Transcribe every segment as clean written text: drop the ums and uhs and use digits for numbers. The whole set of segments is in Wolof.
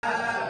Allah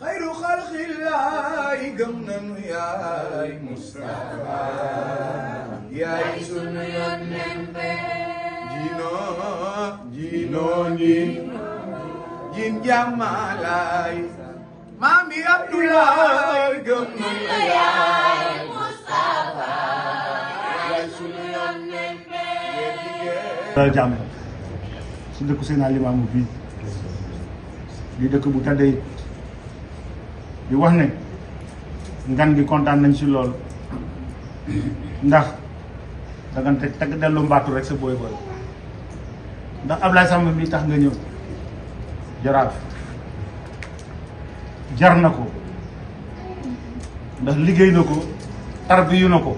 xayru xalqillaay gëm nanu yaay Mustafa yaay sunu yónneen be jiinoo jiin jàmmalaay maami Abdoulaye gëm nanu yaay Mustafa yaay sunu yónneen be jàmm si dëkku Seydina Limaamu bii di dëkk bu tàddee di wax ne ngan gi kontaan nañ si lool ndax danga teg dellu mbaatu rek sa booy ndax Ablaye Samb mi tax nga ñëw Jaraaf jar na ko ndax liggéey na ko tarbiyu na ko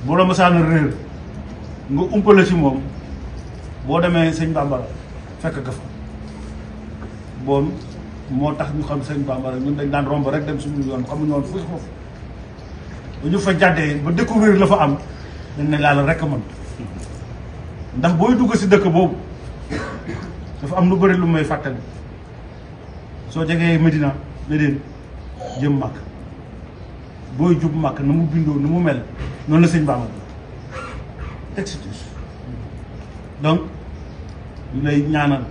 bu la mësaan réer nga umpale ci moom boo demee sëñ Bambara fekk ka fa boon moo tax ñu xam sëñ Bambara ñun dañ daan romb rek dem suñu yoon xamuñu woon fu foofu bu ñu fa jàddee ba découvrir la fa am dañ ne laala rek man ndax booy dugg si dëkk boobu dafa am lu bëri lu may fàttali soo jegee Medina Médine jëm Màkk booy jub Màkk na mu bindoo na mu mel noonu la sëñ Bambara excitus donc ñu lay ñaanal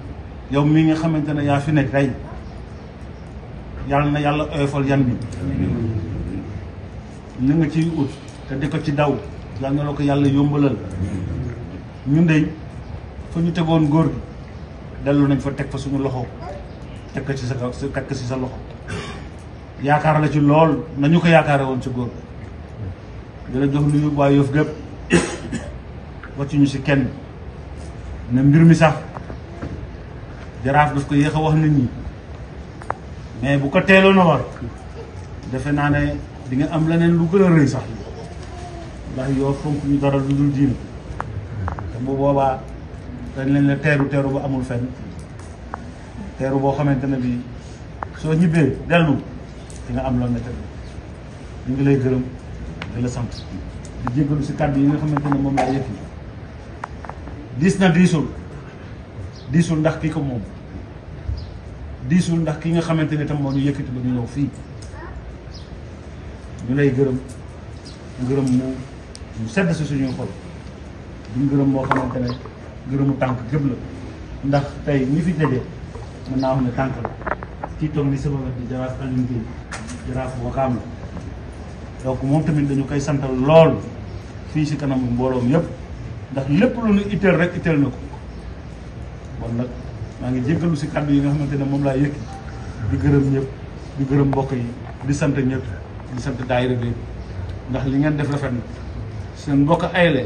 yow mii nga xamante ne yaa fi nekk tey yàlla na yàlla oyofal yan bi li nga ciy ut te di ko ci daw yàlla na la ko yàlla yombalal ñun de fa ñu tegoon góor gi dellu nañ fa teg fa suñu loxo teg ko ci sa loxo yaakaar la ci lool nañu ko yaakaare woon ci góor gi di la jox nuyu waa Yoff gépp wàccuñu si kenn ne mbir mi sax Jaraaf daf ko yéex a wax nit ñi mais bu ko teeloon a war defe naa ne di nga am leneen lu gën a rëy sax ndax Yoff fonk ñu dara lu dul diine te bu boobaa dañ leen la teeru bu amul fenn teeru boo xamante ne bii soo ñibbee dellu di nga am loolu ne ñu ngi lay gërëm di la sant di jéggalu si kàddu yi nga xamante ne moom laa yëg diis na diisul ndax kii ko moom diisul ndax ki nga xamante ne tam moo ñu yëkkati ba ñu ñëw fii ñu lay gërëm ngërëm mu sedd si suñuy xol du ngërëm moo xamante ne ngërëmu tànk gépp la ndax tey ñi fi daje mën naa wax ne tànk la kii toog ni sama wet di Jaraaf Alioune Guèye Jaraaf Wakaam la donc moom tamit dañu koy santal lool fii si kanamu mbooloom yëpp ndax lépp lu ñu itteel rek itteel na ko bon nag maa ngi jéggalu si kàddu yi nga xamante ne moom laa yëkki di gërëm ñëpp di gërëm mbokk yi di sant ñëpp di sant daayira bi ndax li ngeen def rafet na seen mbokk ayle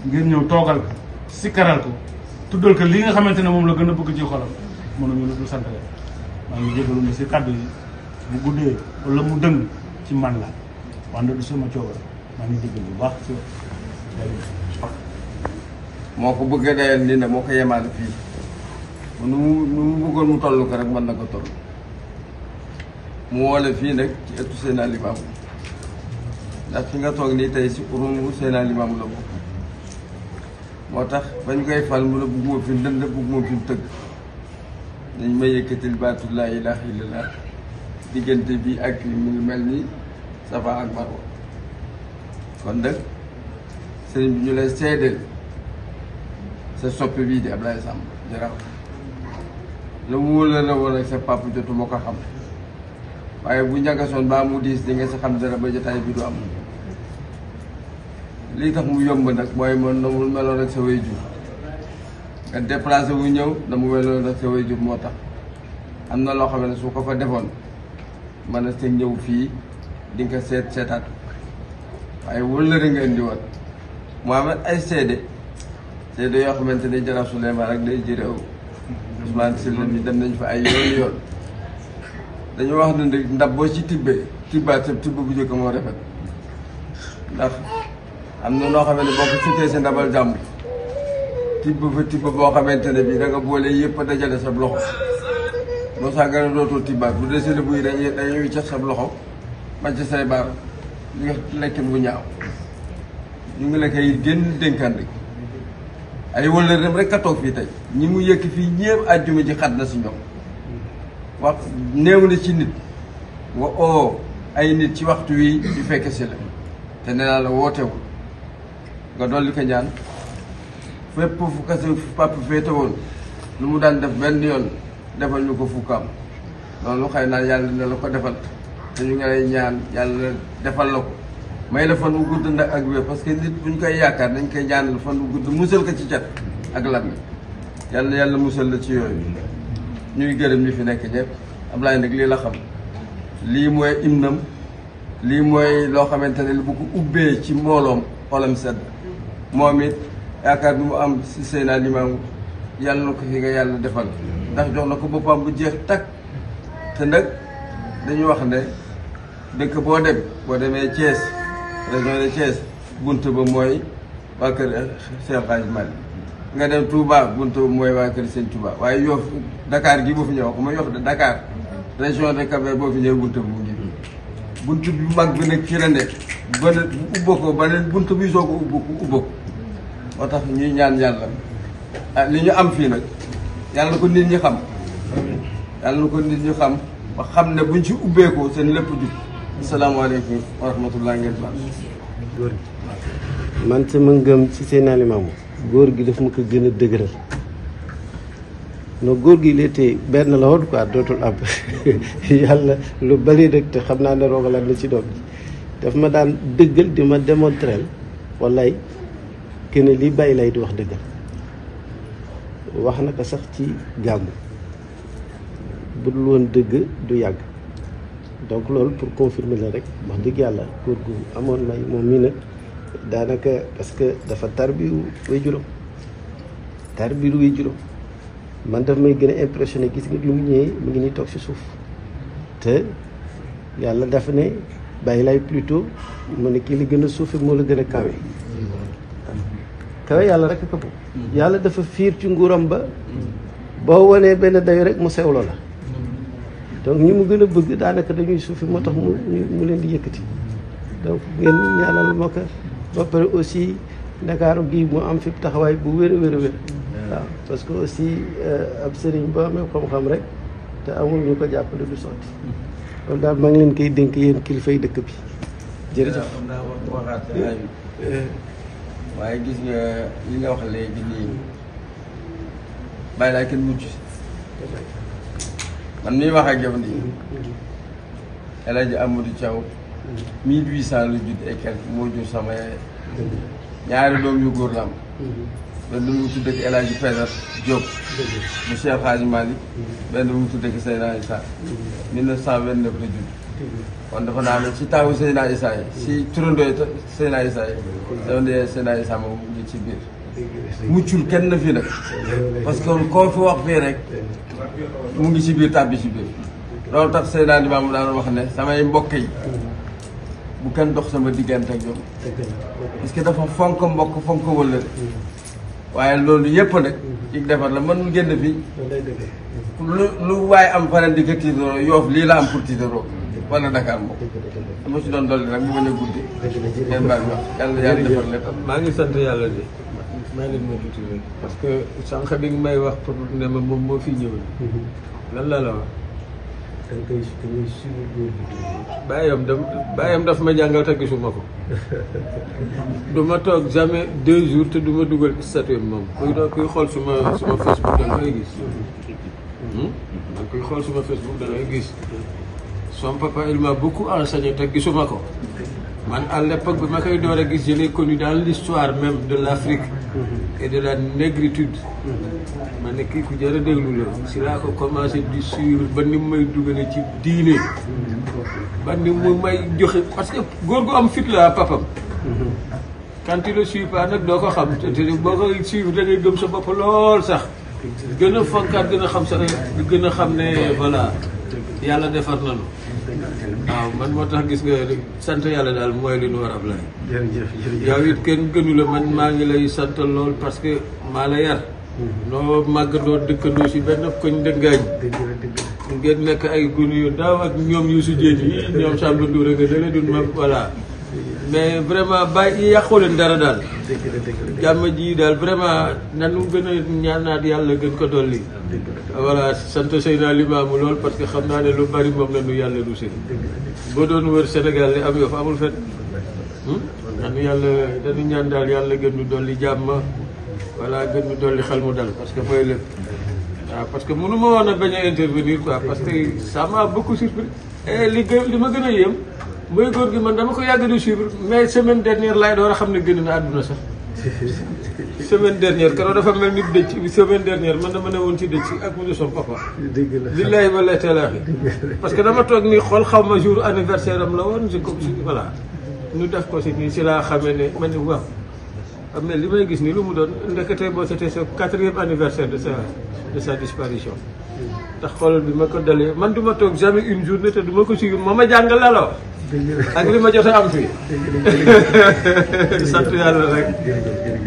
ngeen ñëw toogal ko sikkaral ko tuddal ko li nga xamante ne moom la gën a bëgg ci xolam mënuñu lu dul sant leen maa ngi jéggalu ne si kàddu yi bu guddee wala mu dëng ci man la wante du sama coobara maa ngi jéggalu bu baax si moo ko bëgg a dayal nii ne moo ko yemaale fii nu mu bëggoon mu toll ko rek mën na ko toll mu woole fii nag ci ëttu Seydina Limaamu ndax fi nga toog nii tey si urumu Seydina Limaamu la bokk moo tax bañ koy fal mu ne bugguma fi ndënd bugguma fi tëgg dañ may yëkkatil baatu laa ilaaha illallaah diggante bi ak mu ngi mel ni Safa ak Marwa kon nag sëriñ bi ñu lay seedeel sa soppe bii di Ablaye Samb Jaraaf la mu wóor la woon ak sa papa jotu moo ko xam waaye bu njagasoon baa mu diis di nga sa xam dara ba jotaay bi du am lii tax mu yomb nag mooy man na mu meloon ak sa waajur nga déplacé wu ñëw na mu meloon ak sa waajur moo tax am na loo xam ne su ko fa defoon mën na seen ñëw fii di nga seetaat waaye wëllëri nga indi woon mu am ay seede yoo xamante ne Jaraaf Souleymane rek day jëre aw Ousmane Sylla mi dem nañ fa ay yoon dañu wax ne ndab boo ci tibbaat sa tibb bu njëkk moo rafet ndax am na noo xam ne boo ko sutee sa ndabal jàmm tibb fa tibb boo xamante ne bii da nga boole yëpp a dajale sa loxo loo saa gën a dootoo tibbaat bu dee seen buy dañuy wiccax sa loxo man ci say baar li nga lekkin bu ñaaw ñu ngi la koy génn dénkaan rek ay wëllëreem rek a toog fii tey ñi mu yëkk fii ñëpp àjjuma ji xat na si ñoom wax néew na ci nit nga oo ay nit ci waxtu wi di fekk si la te nee naa la wootewul nga dolli ko ñaan fépp fu kase papa féete woon lu mu daan def benn yoon defal ñu ko fukkaam loolu xëy naa yàlla dina la ko defal te ñu ngi lay ñaan yàlla defal la ko may la fan wu gudd nag ak wér parce que nit bu ñu koy yaakaar dañ koy ñaanal fan wu gudd musal ko ci cat ak lam yàlla musal la ci yooyu ñuy gërëm ñi fi nekk ñëpp Ablaye nag lii la xam lii mooy imnam lii mooy loo xamante ne bu ko ubbee ci mbooloom xolam sedd moom it yaakaar bi mu am si Seydina Limaamu yàlla na ko fi nga yàlla defal ndax jox na ko boppam bu jeex takk te nag dañu wax ne dëkk boo demee Thiès région de Thiès bunt ba mooy waa kër Cheikh Hadj Malick nga dem Touba bunt ba mooy waa kër Sëñ Touba waaye Yoff Dakar gi boo fi ñëw ma Yoff de Dakar région de Cap-Vert boo fi ñëw bunt ba mu ngi bunt bu mag bi nag ci la nekk ba ne ubba ko ba ne bunt bi soo ko ubba ko moo tax ñuy ñaan yàlla li ñu am fii nag yàlla na ko nit ñi xam yàlla na ko nit ñi xam ba xam ne buñ ci ubbeekoo seen lépp jub asalaamaaleykum wa rahmatullah ngeen baax man sama ngëm ci Seydina Limaamu góor gi daf ma ko gën a dëgëral non góor gi léegi benn la woon quoi dootul am yàlla lu bari rek te xam naa ne rogalan la ci doon daf ma daan dëggal di ma démontrer wallaay que ne li bàyyi lay di wax dëggal wax na ko sax ci gàmmu bu dul woon dëgg du yàgg donc loolu pour confirmer la rek wax dëgg yàlla góor gu amoon may moom mii nag daanaka parce que dafa tarbiyu way juróom man daf may gën a impressionné gis nga bi mu ñëwee mu ngi nii toog ci suuf te yàlla dafa ne bàyyi lay plutôt mu ne kii li gën a suufe moo la gën a kawe kawe yàlla rek a ko yàlla dafa fiir ci nguuram ba boo wanee benn dayo rek mu sewlo la donc ñi mu gën a bëgg daanaka dañuy suufi moo tax mu leen di yëkkati donc ngeen ñaanal ma ko ba pare aussi Ndakaaru gi mu am fi taxawaay bu wér a wér a wér waaw parce que aussi ab sëriñ boo amee xam-xam rek te amul ñu ko jàppale du sotti kon daal maa ngi leen koy dénk yéen kilifay dëkk bi jërëjëf. waaye gis nga li nga wax léegi nii bàyyi laa kenn mujj man mii wax ak yow nii El Hadj Amadou Thiaw 1800 la judd et quelque moo jur sama ñaari doom yu góor la am benn mu tudd ak El Hadj Pedar Diop bu Cheikh Hadj Malick benn mu tudd ak Seydina Issa 1929 la judd kon dafa naa ne ci taawu Seydina Issa yi si turandoo Seydina Issa yi dafa ne Seydina Issa moom ngi ci biir muccul kenn fii nag parce que koo fi wax fii rek mu ngi ci biir tàbbi ci biir loolu tax Seydina Limaamu daan wax ne samay mbokk yi bu kenn dox sama diggante ak ñoom parce que dafa fonk mbokk fonk wëllëre waaye loolu yëpp nag ci defar la mënul génn fii lu waaye am faneen di ko tiitaroo Yoff lii la am pour tiitaroo wala Dakar moom dama si doon dolli nag mu bañ a guddi ngeen baal wax yàlla defar lépp maa ngi sant yàlla de maa ngi leen ma tuuti rek parce que sànq bi nga may wax pour ne ma moom moo fi ñëw lan la wax da nga koy suivre góor gi. bàyyam daf ma jàngal te gisuma ko du ma toog jamais 2 jours te du ma dugal statut moom kuy xool suma Facebook da nga koy gis kuy xool suma Facebook da ngay gis son papa il m'a beaucoup enseigné te gisuma ko man à l'époque bi ma koy door a gis je l'ai connu dans l'histoire même de l'Afrique et de la négritude ma ne kii ku jar a déglu la si laa ko commencé di suivre ba ni mu may dugale ci diine ba ni mu may joxe parce que góor gu am fit la papam quand tu le suis pas nag doo ko xam te boo ko suivre da ngay gëm sa bopp lool sax gën a fonkaat gën a xam sa gën a xam ne voilà yàlla defar nañu waaw man moo tax gis nga sant yàlla daal mooy li nu war a Ablaye. jërëjëf yow it kenn gënu la man maa ngi lay sant lool parce que maa la yar. noo màggandoo dëkkandoo si benn koñ dëngaañ. ngeen nekk ay gunu yu daaw ak ñoom Youssou Dieng yi ñoom Samba Ndour nga dale dun ma voilà. mais vraiment bàyyi yàqoo leen dara daal. jàmm ji daal vraiment nanu gën a ñaanaat yàlla gën ko dolli. voilà sant Seydina Limaamu lool parce que xam naa ne lu bari moom la nu yàlla du seen. boo doon wër Sénégal li am yoo fa amul fet nanu yàlla dañu ñaan daal yàlla gën nu dolli jàmm voilà gën nu dolli xel mu dal parce que mooy lépp. waaw parce que mënu ma woon a bañ a intervenir quoi parce que ça m'a beaucoup surpris li ma gën a yéem mooy góor gi man dama ko yàgg di suivre mais semaine dernière laay door a xam ne gën na àdduna sax semaine dernière keroog dafa mel ni dëcc semaine dernière man dama ne woon ci dëcc ak mu son papa billahi wallahi taala parce que dama toog nii xool xaw ma jour anniversaire am la woon je comme si voilà ñu def ko si nii si laa xamee ne man ni waaw mais li may gis nii lu mu doon ndeketee boo c'était sa 4e anniversaire de sa disparition ndax xoolal bi ma ko dalee man du ma toog jamais une journée te du ma ko suivre moo ma jàngal la wax ak li ma jot a am fii sant yàlla rek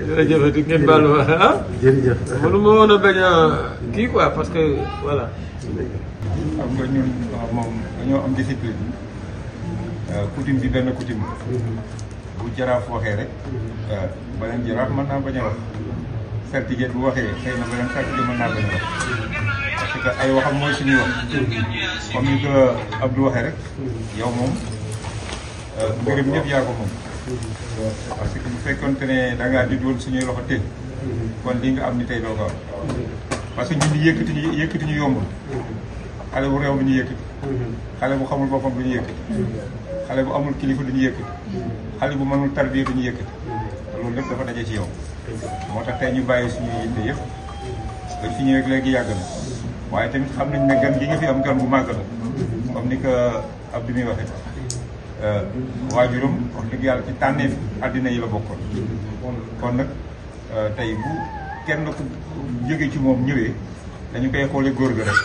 jërëjëf di ngeen baal ma ah mënu ma woon a bañ a kii quoi parce que voilà xam nga ñun moom dañoo am discipline coutume bi benn coutume bu jaraaf waxee rek beneen jaraaf mën naa bañ a wax saltige bu waxee xëy na beneen saltige mën naa bañ a wax parce que ay waxam mooy suñuy wax comme ni ko Abdou waxee rek yow moom mbirum ñëpp yaa ko moom parce que bu fekkonte ne da ngaa juddoon suñuy loxo teel kon li nga am ni tey doo ko am parce que ñun yëkkati ñu yombul xale bu réew du ñu yëkkati xale bu xamul boppam du ñu yëkkati xale bu amul kilifa du ñu yëkkati xale bu mënul tarbiya du ñu yëkkati loolu lépp dafa daje ci yow moo tax tey ñu bàyyi suñu yitte yëpp ba fi ñëwee léegi yàgg na waaye tamit xam nañ ne gan gi nga fi am gan bu màgg la comme ni ko Abdou mi waxee waajuram wax dëgg yàlla ci tànneef àddina yi la bokkoon kon nag tey bu kenn ku jóge ci moom ñëwee dañu koy xoolee góor ga rek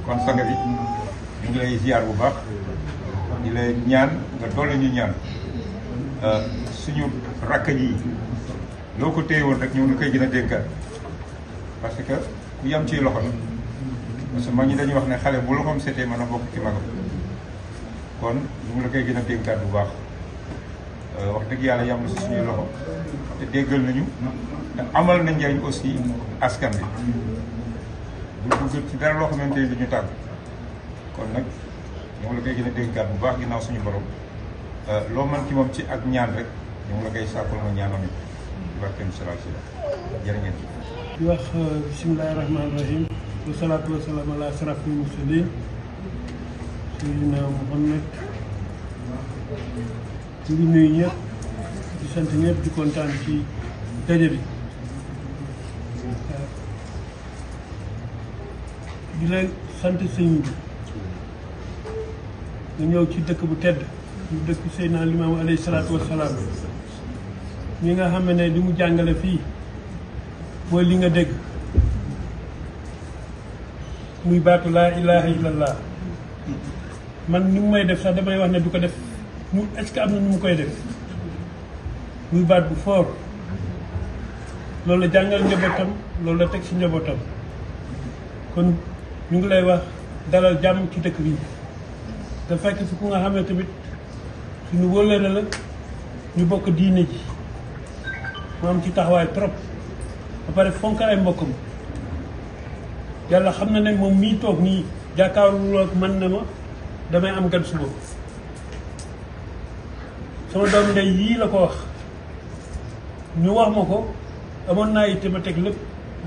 kon sanga bi ñu ngi lay ziar bu baax di lay ñaan nga dolli ñu ñaan suñu rakk ji loo ko téye woon rek ñëw na koy gën a dénkaat parce que ku yam ci loxo la parce que mag ñi dañuy wax ne xale bu loxoom setee mën a bokk ci magam kon ñu ngi la koy gën a dénkaat bu baax wax dëgg yàlla yam na si suñuy loxo te déggal nañu te amal na njariñ aussi askan bi bu dugg ci dara loo xamante ni duñu tàgg kon nag ñu ngi la koy gën a dénkaat bu baax ginnaaw suñu borom loo mën ci moom ci ak ñaan rek ñu ngi la koy sàkkul nga ñaanal ñu barkeem salaam si jërë ngeen di wax bisimilahi rahmaani rahim wasalaatu wasalaam ala asrafil mursalin sayyidina Muhammad ñu ngi nuyu ñëpp di sant ñëpp di kontaan ci daje bi di leen sant sëñ bi nga ñëw ci dëkk bu tedd ñu dëkk Seydina Limaamu alayhi salaatu wasalaam ñi nga xam ne li mu jàngale fii mooy li nga dégg muy baatu laa ilaha illallah man ni mu may def sax damay wax ne du ko def mu est-ce que am na nu mu koy def muy baat bu fort loolu la jàngal njabootam loolu la teg ci njabootam kon ñu ngi lay wax dalal jàmm ci dëkk bi da fekk fi ku nga xam ne tamit suñu wóllëre la ñu bokk diine ji mu am ci taxawaay trop ba pare fonk ay mbokkam yàlla xam na ne moom mii toog nii jàkkaarloo ak man na ma damay am gan suba sama doom ndey yii la ko wax ñu wax ma ko amoon naa itte ma teg lépp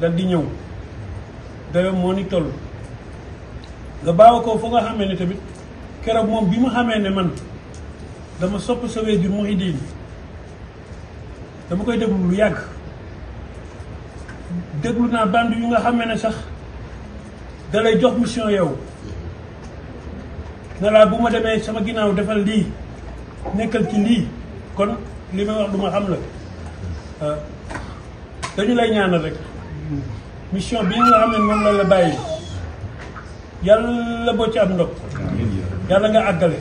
dal di ñëw dayo moo ni toll nga baawa ko foo nga xamee ne tamit keroog moom bi mu xamee ne man dama sopp sa waajur Mouhidine dama koy déglu lu yàgg déglu naa band yu nga xamee ne sax da lay jox mission yow ne laa bu ma demee sama ginnaaw defal lii nekkal ci lii kon li may wax du ma xam la dañu lay ñaanal rek mission bii nga xam ne moom la la bàyyi yàlla boo ci am ndog yàlla nga àggale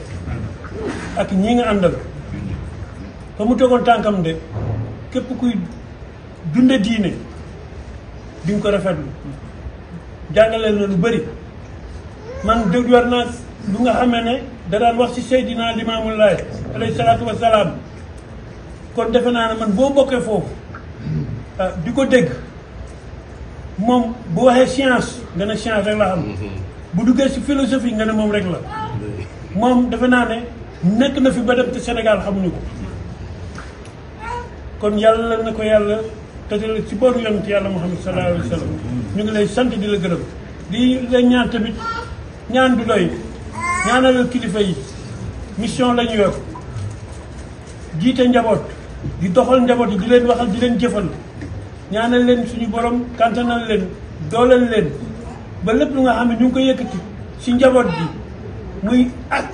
ak ñii nga àndal fa mu tegoon tànkam de képp kuy dunde diine di nga ko rafetlu jàngaleel na lu bëri man dégg war naa lu nga xamee ne da daan wax ci Seydina Limaamu Laay alayhi salaatu wa salaam kon defe naa ne man boo bokkee foofu di ko dégg moom bu waxee science nga ne science rek la xam bu duggee ci philosophie nga ne moom rek la moom defe naa ne nekk na fi ba dem te Sénégal xamuñu ko kon yàlla na ko yàlla tëjal ci booru yonent yàlla Muhammad sallallahu alayhi wa sallam ñu ngi lay sant di la gërëm di la ñaan tamit ñaan du doy ñaanal kilifa yi mission la ñu yor jiite njaboot di doxal njaboot yi di leen waxal di leen jëfal ñaanal leen suñu borom kantanal leen dooleel leen ba lépp lu nga xam ne ñu ngi ko yëkkati si njaboot bi muy ak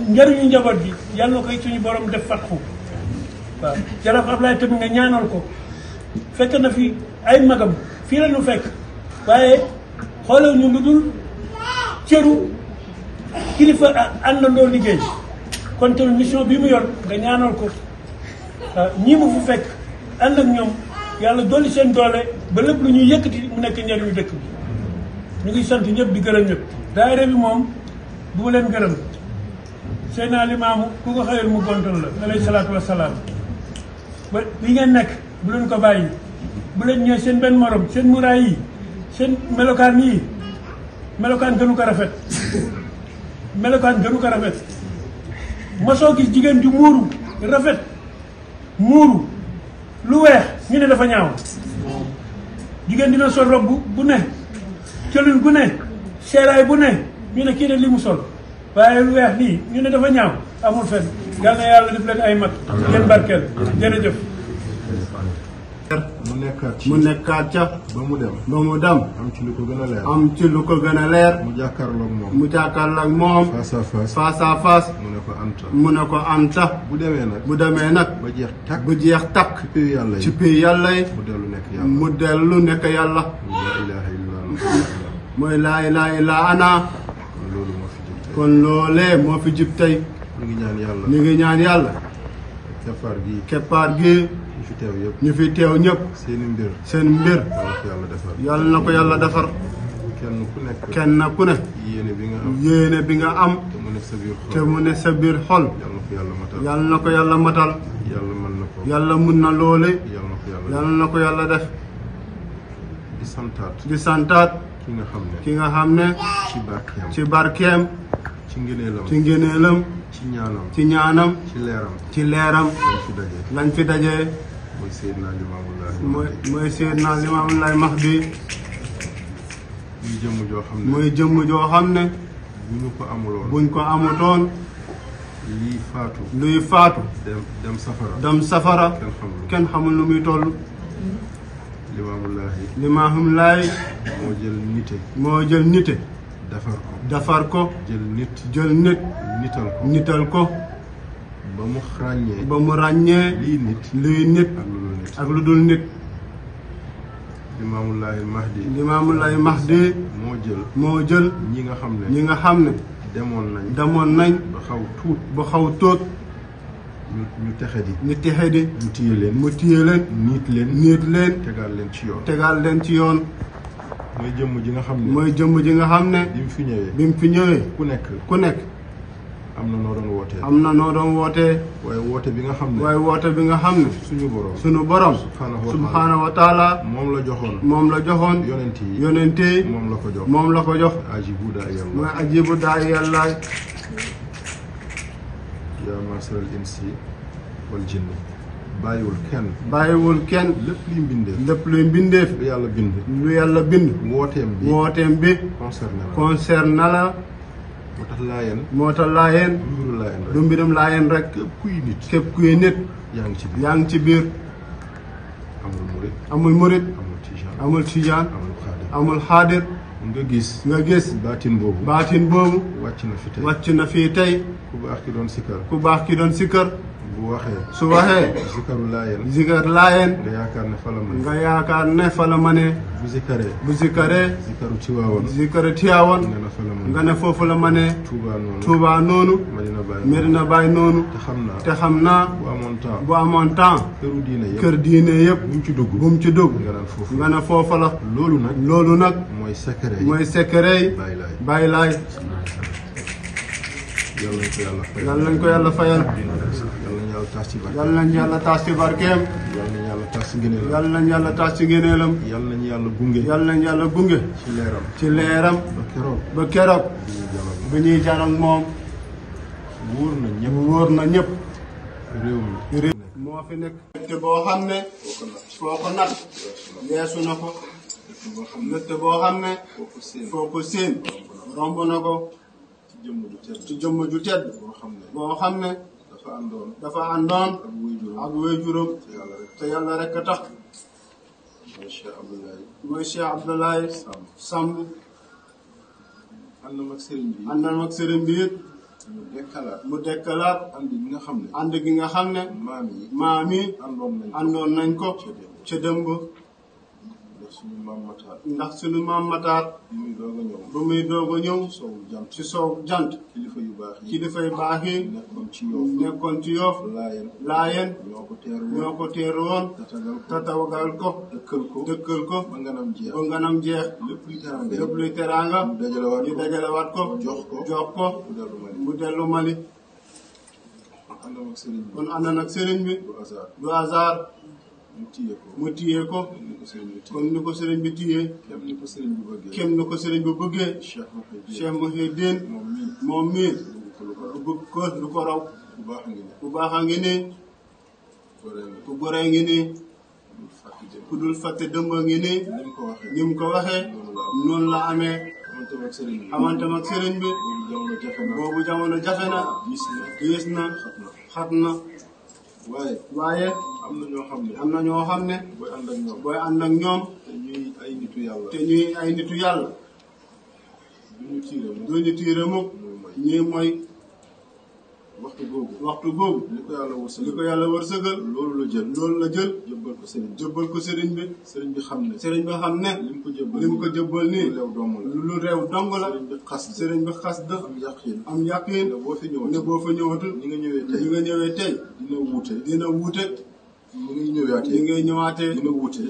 njëriñu njaboot bi yàlla na koy suñu borom def fatxu waaw jaraaf Ablaye tamit nga ñaanal ko fekk na fi ay magam fii la ñu fekk waaye xoolal ñu lu dul cëru kilifa àndandoo liggéey kon tamit mission bi mu yor nga ñaanal ko ñii mu fu fekk ànd ak ñoom yàlla dolli seen doole ba lépp lu ñuy yëkkati mu nekk njëriñu dëkk bi ñu ngi sant ñëpp di gërëm ñëpp daayira bi moom bu ma leen gërëm Seydina Limaamu ku ko xëyal mu gontal la alayhi salaatu wasalaam ba li ngeen nekk bu leen ko bàyyi bu leen ñëwee seen benn morom seen muraay yi seen melokaan yii melokaan gënu ko rafet melokaan gënu ko rafet mosoo gis jigéen ju muuru rafet muuru lu weex ñu ne dafa ñaaw jigéen dina sol robb bu ne colin bu ne seeraay bu ne ñu ne kii de li mu sol waaye lu weex lii ñu ne dafa ñaaw amul fenn yal na yàlla def leen ay mag ngeen barkeel jërëjëf mu nekkaat ca ba mu dem am ci lu ko gën a leer am ci lu ko gën a leer mu jàkkaarloog moom mu jàkkaarloog moom face à face face à face mu ne ko anta mu ne ko anta bu demee nag ba jeex takk ci pays yàlla yi ci pays yàlla yi mu dellu nekk yàlla mu dellu nekk yàlla laa ilaaha illallah mooy laa ilaaha illa ana kon loolu moo fi jub tey kon loolee moo fi jub tey ñu ngi ñaan yàlla ñu ngi ñaan yàlla keppaar gi ñu fi teew yëpp ñu fi teew ñëpp seen mbir yàlla na ko yàlla defar kenn ku ne yéene bi nga am te mu ne sa biir xol yàlla na ko yàlla matal yàlla mun na loole yàlla na ko yàlla def di santaat ki nga xam ne ci barkeem ci ngëneelam ci ñaanam ci leeram lañ fi dajee mooy Seydina Limaamu Laay Mahdi muy jëmm joo xam ne buñ ko amutoon luy faatu dem safara kenn xamul nu muy toll Limaamu Laay moo jël nite defar ko jël nit nital ko ba mu ràññee luy nit ak lu dul nit Limaamu Laay Mahdi moo jël ñi nga xam ne demoon nañ ba xaw tuut ñu texe di mu téye leen niit leen tegaal leen ci yoon mooy jëmm ji nga xam ne bi mu fi ñëwee ku nekk am na noo doon wootee waaye woote bi nga xam ne suñu borom subhaanahu wa taala moom la joxoon yonent yi moom la ko jox mooy ajibu daay yàllaay yaa masaral insi wal jinni bàyyiwul kenn lépp luy mbindeef lu yàlla bind wooteem bi concerne na la moo tax laayeen du mbirum laayeen rek képp kuy nit yaa ngi ci biir amul murit amul tijaan amul xaadir nga gis baatin boobu wàcc na fii tey ku baax ki doon sikkar su waxee zikar laayeen nga yaakaar ne fa la mënee bu zikaree zikaru Tiwaawan nga ne foofu la mënee Tuubaa noonu Medina Baay noonu te xam naa bu amoon temps kër diine yëpp bu mu ci dugg nga ne foofu la loolu nag mooy secret Baay Laay yàlla nañ ko yàlla fayal. yàlla nañ yàlla taas ci barkeem. yàlla nañ yàlla taas ci ngëneelam. yàlla nañ yàlla taas ci ngëneelam. yàlla nañ yàlla gunge. yàlla nañ yàlla gunge. ci leeram. ba keroog. ba ñuy janoog moom. wóor na ñëpp. réew moo fi nekk. te boo xam ne. foo ko nat. weesu na ko. te boo xam ne. foo ko séen. romb na ko. ci jëmm ju tedd. boo xam ne. dafa àndoon. ak waajuram. te yàlla rek a tax. mooy Cheikh Abdoulaye Samb. àndal mag sëriñ bi it. mu dekkalaat. ànd gi nga xam ne. maam yi. àndoon nañ ko. ca dëmb. ndax suñu maam Matar. ba muy doog a ñëw. ci soow jant. kilifa yu baax yi. nekkoon ci Yoff. Laayeen. ñoo ko teeru woon. tatawagal ko. dëkkal ko. ba nganam jeex. lépp luy teraanga. ñu dajalewaat ko. jox ko. mu dellu Mali. kon ànd nag sëriñ bi. du hasard. mu téye ko. kon ni ko sëriñ bi téye. kem ni ko sëriñ bi bëggee. Cheikh Mouhidine moom mii. bëgg ko lu ko raw. ku baax a ngi nii. ku goree ngi nii. ku dul fàtte dëmb ngi nii. ni mu ko waxee. noonu la amee. xamante mag sëriñ bi. boobu jamono jafe na. diis na. xat na. waaye am na ñoo xam ne booy ànd ak ñoom te ñuy ay nitu yàlla duñu tiire mukk ñii mooy waxtu googu li ko yàlla wërsëgal loolu la jël jëbbal ko sëriñ bi sëriñ bi xam ne li mu ko jëbbal nii lu réew dong la sëriñ bi xas da am yàqin ne boo fa ñëwatul ñi nga ñëwee tey dina wuute ñi ngay ñëwaatee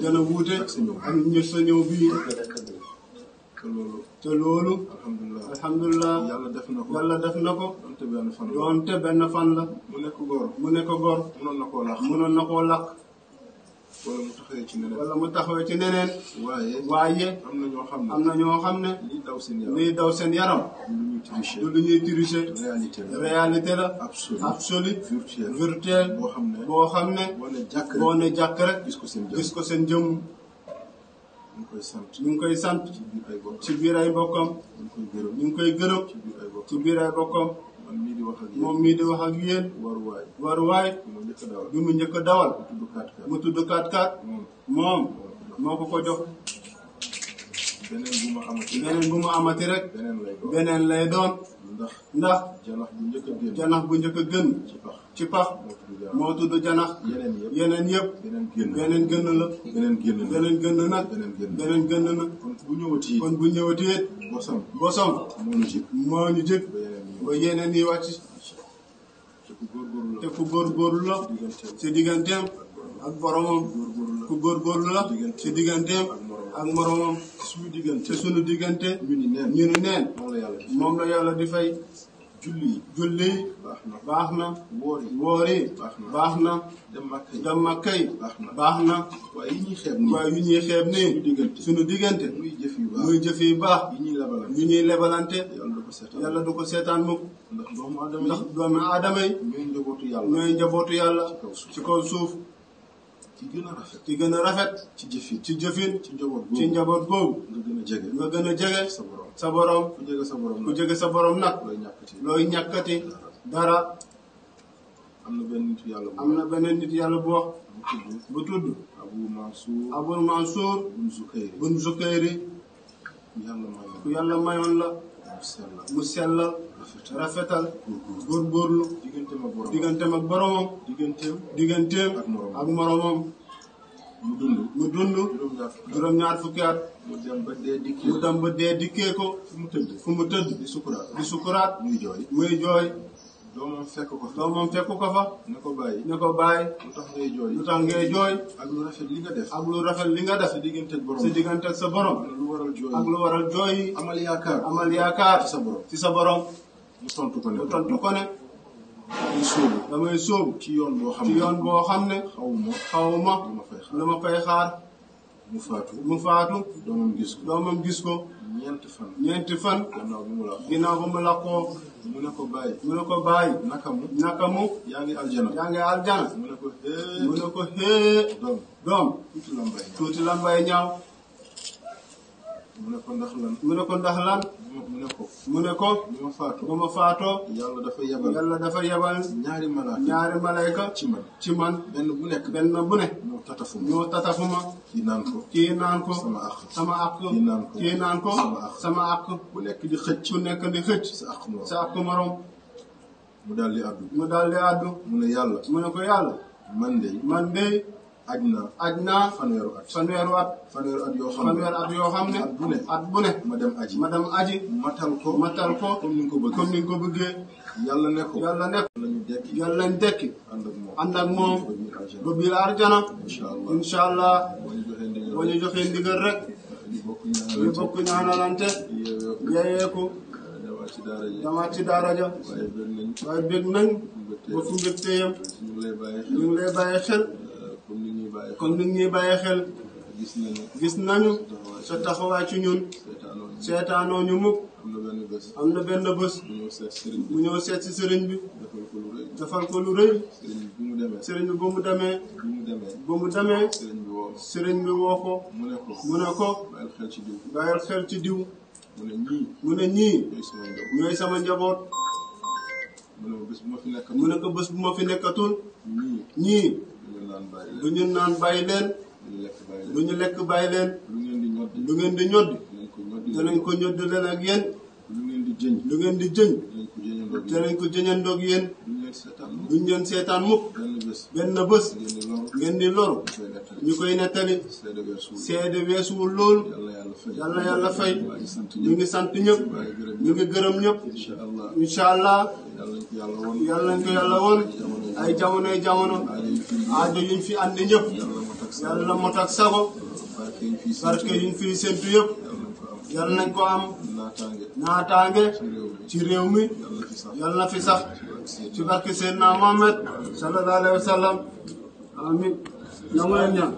dina wuute ak ñu sa ñëw bii te loolu alhamdulilah yàlla def na ko doonte benn fan la mu nekk góor mënoon na koo lakk wala mu taxawee ci neneen waaye am na ñoo xam ne liy daw seen yaram du lu ñuy tricher réalité la absolue virtuelle boo xam ne boo ne jàkk rek gis ko seen jëmm ñu ngi koy sant ci biir ay bokkam ñu ngi koy gërëm ci biir ay bokkam moom mii di wax ak yéen waruwaay bi mu njëkk a dawal mu tudd 4x4 moom moo ko jox beneen bu mu amati rek beneen lay doon ndax janax bu njëkk a gën ci pax moo tudd janax yeneen yëpp beneen gën la beneen gën nag beneen gën na kon bu ñëwati it bosam moo ñu jëkk ba yeneen yi wàcc te ku góorgóorlu la ci digganteem ak boromam ku góorgóorlu la ci digganteem ak moromam ci sunu diggante ñu ni neen moom la yàlla di fay julli baax na woori baax na dem Makka yi baax na waaye yu ñuy xeeb nii sunu diggante muy jëf yu baax yu ñuy lebalante yàlla du ko seetaan mukk ndax doomu aadama yi ñooy njabootu yàlla ci kaw suuf ci gën a rafet ci jëfin ci njaboot boobu nga gën a jege sa borom ku jege sa borom nag looy ñàkkati dara am na benn nit yàlla bu wax bu tudd Abul Mansour bun Zukayri ku yàlla mayoon la mu sellal rafetal góorgóorlu digganteem ak boromam digganteem ak moromam mu dund juróom-ñaar fukki at mu dem ba dee dikkee ko fu mu tëdd di sukuraat muy jooy doomam fekk ko fa ne ko bàyyi lu tax ngay jooy ak lu rafet li nga def sa diggante ak sa borom ak lu waral jooy amal yaakaar ci sa borom mu tontu ko ne damay sóobu ci yoon boo xam ne xawma lu ma fay xaar mu faatu doomam gis ko ñeenti fan ginnaaw ba mu làqoo mu ne ko bàyyi naka mu yaa ngi aljana mu ne ko hee doom tuuti lambay ñaaw mu ne ko ndax lan mu ne ko ba ma faatoo yàlla dafa yebal ñaari malayka ci man benn bu ne ñoo tatafuma kii naan ko sama àq kii naan ko sama àq ku nekk di xëcc sa àq morom mu daal di àddu mu ne ko yàlla man de aj naa fanweeru at yoo xam ne at bu ne ma dem aji matal ko comme ni nga ko bëggee yàlla ne ko yàlla ñu dekki ànd ak moom ba biir arjana insha allah boo ñu joxee ndigal rek ñu bokk ñaanalante yeeyeeku damaat ci daara ja waaye bég nañ ba fu mbégte yam ñu ngi lay bàyyi xel comme ni ñuy bàyyi xel gis nañu sa taxawaay ci ñun seetaanoo ñu mukk am na benn bés mu ñëw seet si sëriñ bi defal ko lu rëy sëriñ bi ba mu demee sëriñ bi woo ko mu ne ko bàyyil xel ci diw mu ne ñii ñooy sama njaboot mu ne ko bés bu ma fi nekkatul ñii du ñu naan bàyyi leen du ñu lekk bàyyi leen lu ngeen di ñoddi danañ ko ñoddi leen ak yéen lu ngeen di jëñ danañ ko jëñandoog yéen duñ leen seetaan mukk benn bés ngeen di loru ñu koy nettali seede weesuwul loolu yàlla yàlla fay ñu ngi sant ñëpp ñu ngi gërëm ñëpp incha allah yàlla nañ ko yàlla woon ay jamonoy jamono aajo yuñ fi andi ñëpp yàlla mot ak sago barke yuñ fi séntu yëpp yàlla nañ ko am naataange ci réew mi yàlla na fi sax ci barke Seydina Mohamed sallallahu alayhi wa sallam amin nangu leen ñaan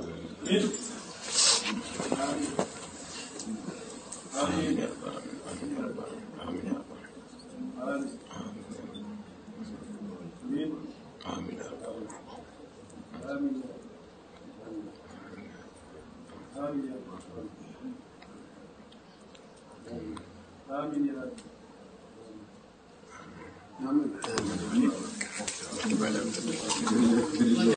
Amin.